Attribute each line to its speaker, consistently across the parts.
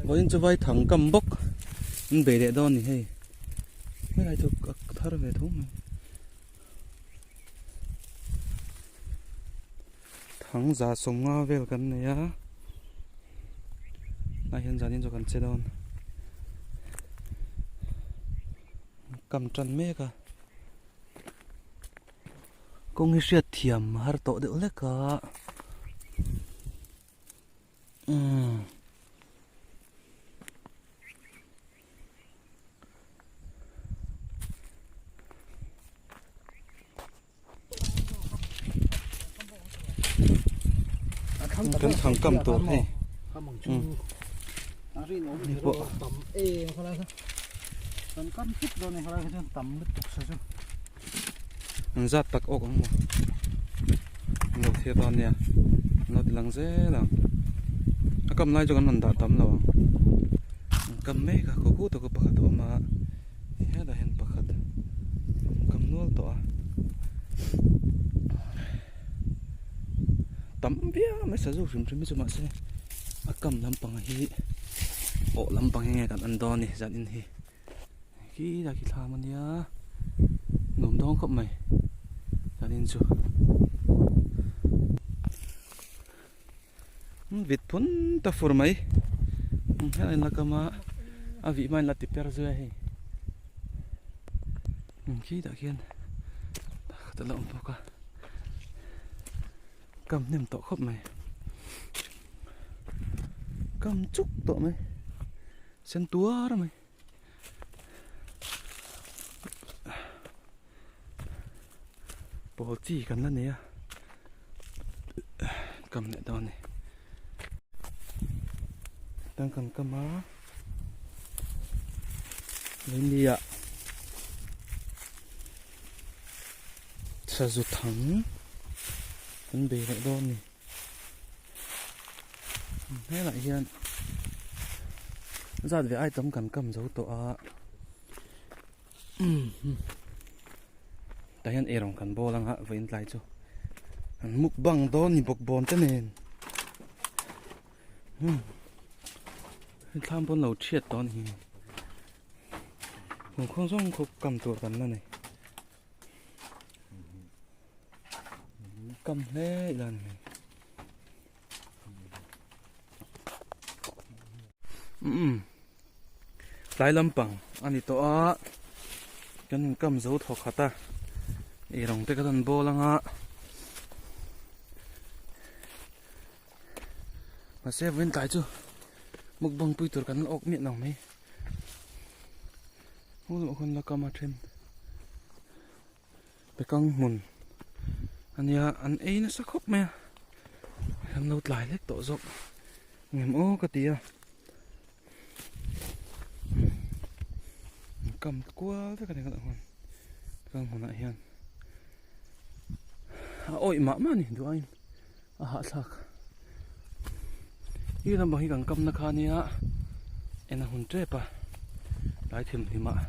Speaker 1: Vawiin chu vai thang kam bawk an bei leh dawn a ni hei. Helai chu a thar ve tho mai. Thang za sawmnga vel kan nei a. Tunah hian zanin chu kan che dawn. Kam tan mek a. Kawng hi hriat thiam har tawh deuh hlek a. Umm. Kan thang kam tur hei. Ni pawh. An zat tak awk ang maw an lo thlir dawn nia an lo ti lang zel ang a kam lai chu kan rawn dah tam lo ang an kam mek a khaw kut a pakhat a awm a helaiah hian pakhat an kam nual tawh a tam viau mai sazu hrim hrim hi chu mahse a kam lampang hi awh lampang hi nge kan en dawn a ni zanin hi. Khi lai khi thlam ania nuam dawn khawp mai zanin chu vit phun ta fur mai helai la kam a a vih hmain la ti per zui a hei khi tah khian pakhat a la awm bawk a kam hnem tawh khawp mai kam chuk tawh mai. Sen tuar mai. Pawl chi kan la nei a. Kam leh dawn ni. Tang kan kam a. Leini ah sazu thang kan bei leh dawn ni. Helaiah hian zat ve ai tam kan kam zo tawh a tah hian eirawng kan bawl anga vawiin tlai chu an mukbang dawn ni bawk bawn te nen thlam pawn lo thiat tawh a ni lungkhawng zawng khawp kam tur kan la nei. Kam hle ila ni mai. Umm tlai lampang a ni tawh a kan in kam zo thawk khat a eirawng te ka rawn bawl anga mahse vawiin tlai chu mukbang pui tur kan la awk miah lo mai. Hmun hun la kam a then bekang hmun ania an ei nasa khawp mai a an lo tlai hlek tawh zawk ngem aw ka ti a an kam kual vek a ni bekang hmunah hian a awih mah mah a ni duh aiin a hahthlak i lampang hi kan kam na kha ania en a hun tep a tlai thim hlim ah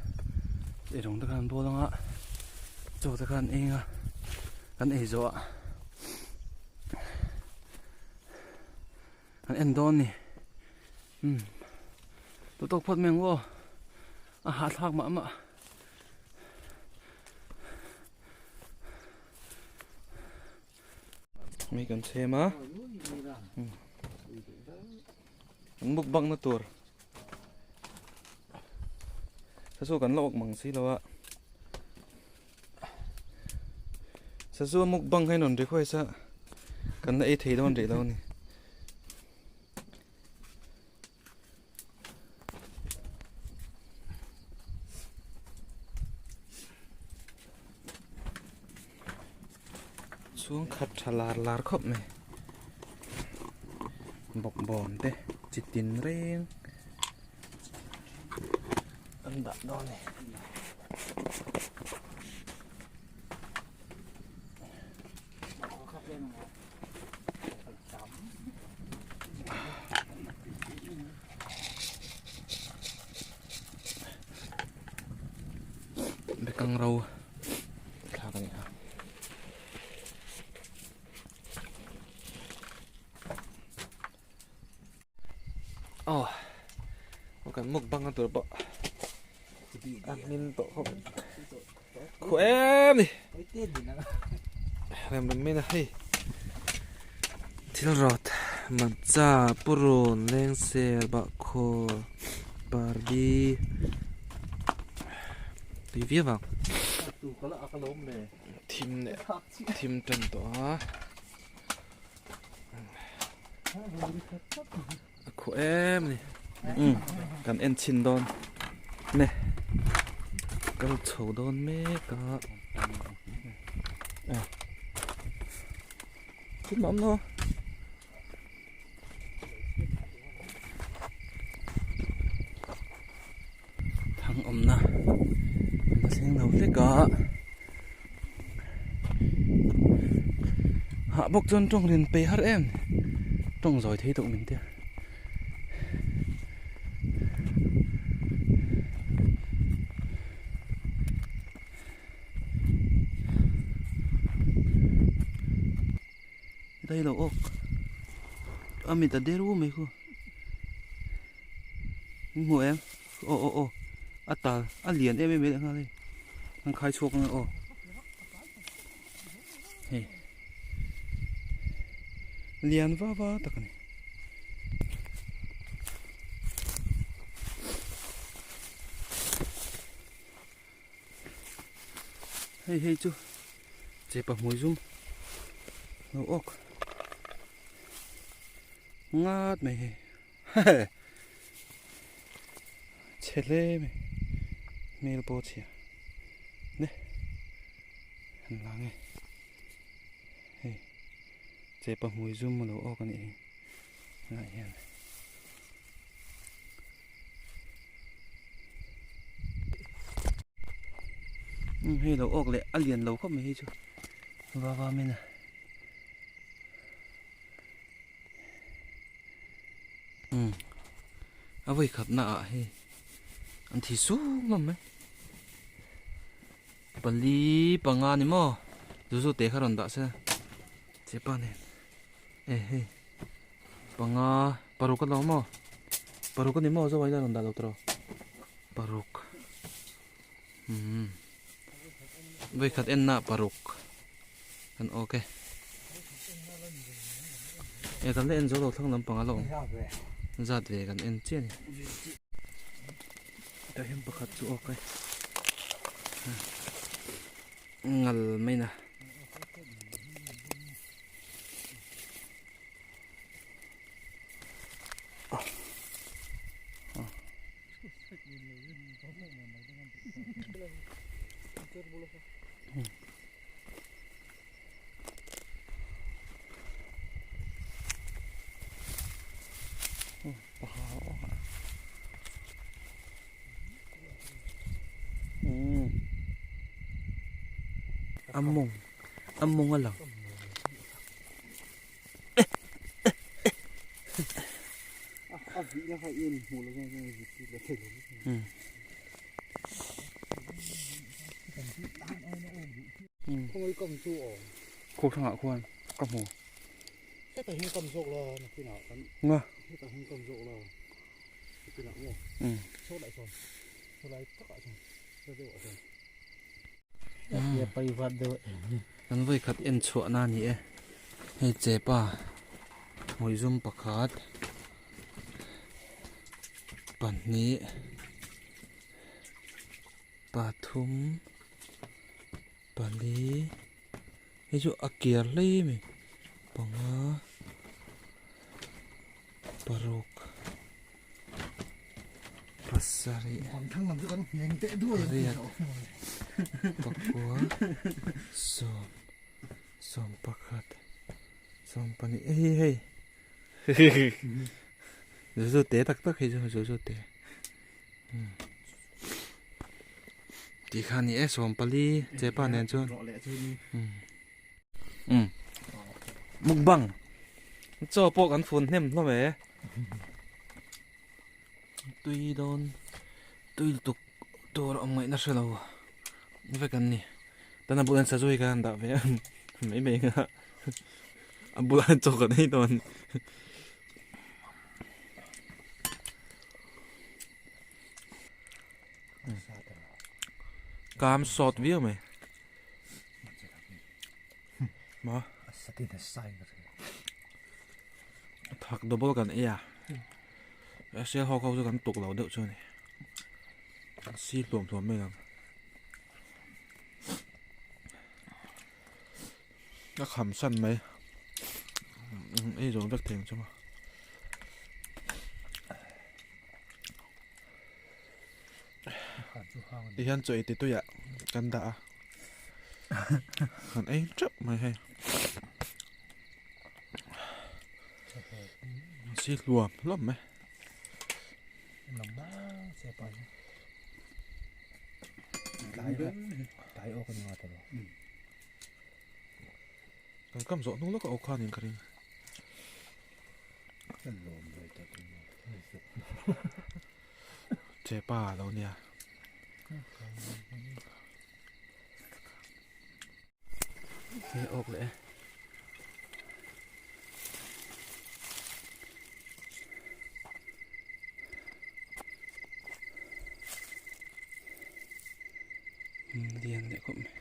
Speaker 1: eirawng te khan an bawl anga chaw te khan an eng a kan ei zawh ah an en dawn a ni umm tawk phawt mai ang aw a hahthlak mah mah. Mi kan chhem a an mukbang na tur sazu kan la awk mang si lo a sazu mukbang hi rawn request a kan la ei thei dawn rih lo a ni. Chhung khat tha lar lar khawp mai bawkbawn te chi tin reng an dah dawn a ni. Bekang ro thlak a ni a. Aw. mukbang na tur pawh a hmin tawh khawp khuh em ni rem rem mai na hei thil rawt hmarcha purun lengser bahkhawr pardi tui viau ang thim leh thim tan tawh a. A khuh em a ni umm kan en chhin dawn ne kal chho dawn mek a eh thil mah awm lo thang awmna a thleng lo hlek a hah bawk chuan tawng rin pei har em tawng zawi thei tawh min tia đây là ốc a mi ta deru mai khu Min hmu em? Aw aw aw a tal a lian em em mai leh nghal hei an khai chhuak ang aw hei lian va va tak a ni. Hei hei chu chepa hmui zum lo awk ngat mai hei. Chhe hle mai hmel pawh a chhia ne han lang e hei chepa hmui zum a lo awk a nih hi tunah hian hei lo awk leh a lian lo khawp mai hei chu va va min a. Umm a vawi khat na ah hei an thi sum hlawm mai pali panga ni maw zu zu te kha rawn dah se chepa nen e hei panga paruk a lo maw paruk a ni maw zawai la rawn dah lo tawh paruk umm vawi khat en na paruk Kan awk e. E kan la en zo lo thlang lampang a la awm. Zat ve kan en chiah a ni. Tah hian pakhat chu awk e. Ngal mai na. A mawng a mawng a lang. Khaw hrangah khuan ka hmu. Nga. Kan vawi khat en chhuah na a ni e. Hei chepa hmuizum pakhat pahnih pathum pali hei chu a kiar hle mai panga paruk pasarih pariat pakua sawm sawm pakhat sawm pahnih hei hei zu zu te tak tak hei chu zu zu te. Tih kha a ni e sawmpali chepa nen chuan umm mukbang chaw pawh kan fun hnem hlawm e tui dawn tui lutuk tur a awm ngaihna hre lo vek an ni tana bulah hian sazu hi kan han dah ve a mai mai ang a a bulah hian chaw kan ei dawn. Kam sawt viau mai. Ma. Thak double kan ei a. Sial ho kho chu kan tuk lo deuh chu a ni. Si hluam hluam mai ang. Ka kham san mai. Ei zawng vek thei ang chu maw. Ti hian chaw ei ti tuiah kan dah a kan ei teuh mai hei si hluam hluam mai kan kam zawh hnung lawk a aw khanin ka ring. Chepa lo nia. Hei awk leh e. Lian leh khawp mai.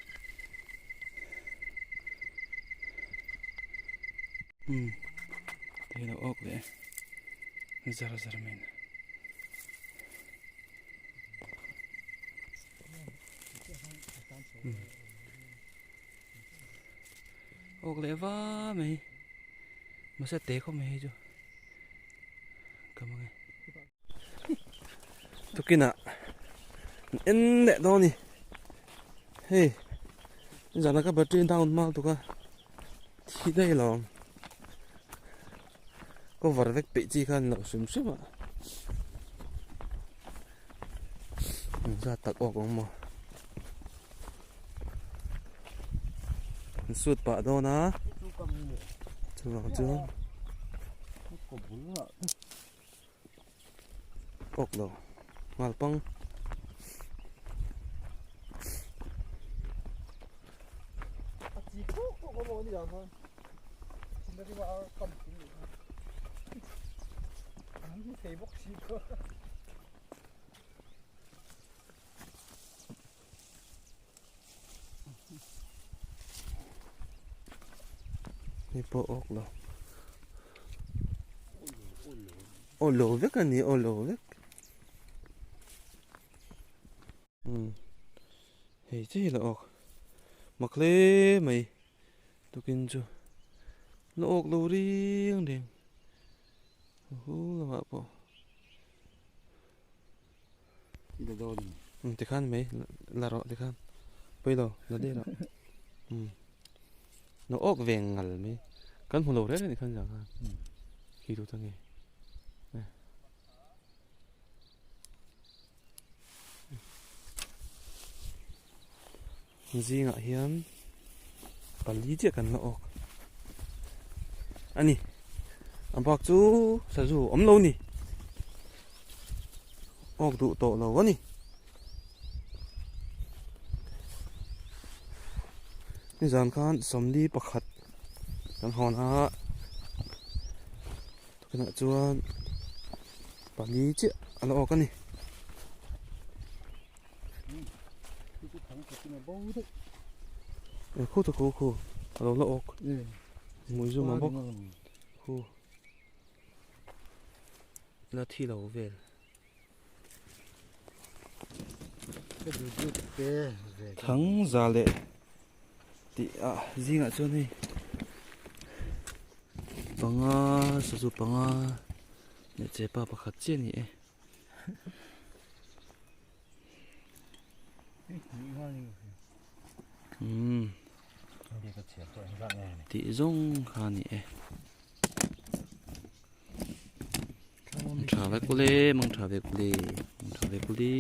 Speaker 1: Hmm. Te lo awk leh e. Zar zar mai na. Awk leh va mai. Mahse te khawp mai hei chu. Ka mang e. Tukinah en leh dawn a ni. Hei zana ka battery down hma lutuk a thi daih lo ang. Cover vek peih chi kha a ni lo hrim hrim a. Engzat tak awk ang maw. An sut pah dawn a. Chuvang chuan awk lo nghal pang. Hei pawh awk lo. Aw lo vek a ni aw lo vek. Umm hei chiah hi la awk mak hle mai tukin chu la awk lo riang riang hu lamah pawh. Umm tikhan mai la rawh tikhan pawi lo la daih rawh umm lo awk ve ngal mai kan hmu lo reng reng tikhan zan khan khi tu ta nge zingah hian pali chiah kan la awk a ni a bak chu sazu awm lo ni awk duh tawh lo a ni nizan khan sawmli pakhat kan hawn a tunah chuan pali chiah a la awk a ni. Khu ta khu khu a lo la awk mui zum a bawk khu la thi lo vel thang za leh tih ah zingah chuan hei panga sazu panga leh chepa pakhat chiah a ni e. Umm tih zawng kha a ni e mang tha vek ule mang tha vek ule mang tha vek ule.